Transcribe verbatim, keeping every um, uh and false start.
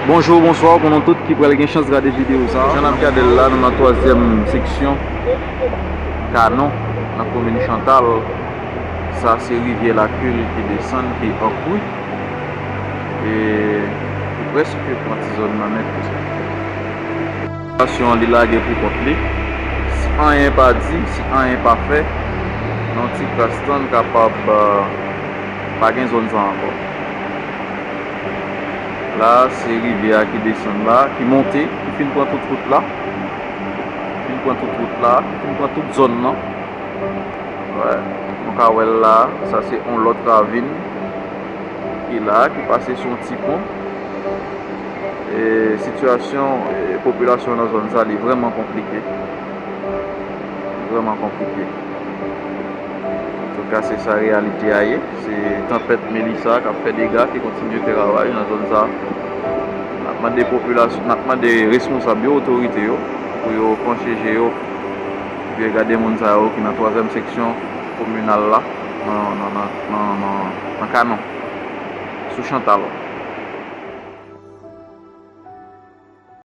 Bonjou, bonswa pou nou tout ki pral gen chans gade videyo sa. Jan n ap gade l la, nou nan twazyèm seksyon Kanon, nan komin Chantal. Sa se rivyè Lakil ki desann, ki an kri. E ki prèske pran ti zòn nan nèt konsa. Popilasyon an, li lage pou kont li. Si anyen pa di, si anyen pa fè, nan ti kras tan, kapab, euh, pa gen zòn sa ankò. La, se rivyè a ki desann la, ki monte, ki fin pran tout wout la. Ki fin pran tout wout la, ki fin pran tout zòn nan. Wè, nou ka wè l la, sa se yon lòt ravin ki la, ki pase sou yon ti pon. E sitiyasyon, e, popilasyon nan zòn sa, li vrèman konplike. Li vrèman konplike. Antouka, se sa reyalite a ye. Se tanpèt Melissa k ap fè dega, ki kontinye fè ravaj nan zòn sa. N ap mande popilasyon, n ap mande responsab yo, otorite yo, pou yo panche je yo, pou yo gade moun sa yo ki nan twazyèm seksyon kominal la, nan, nan, nan, nan, nan, nan Kanon, sou Chantal.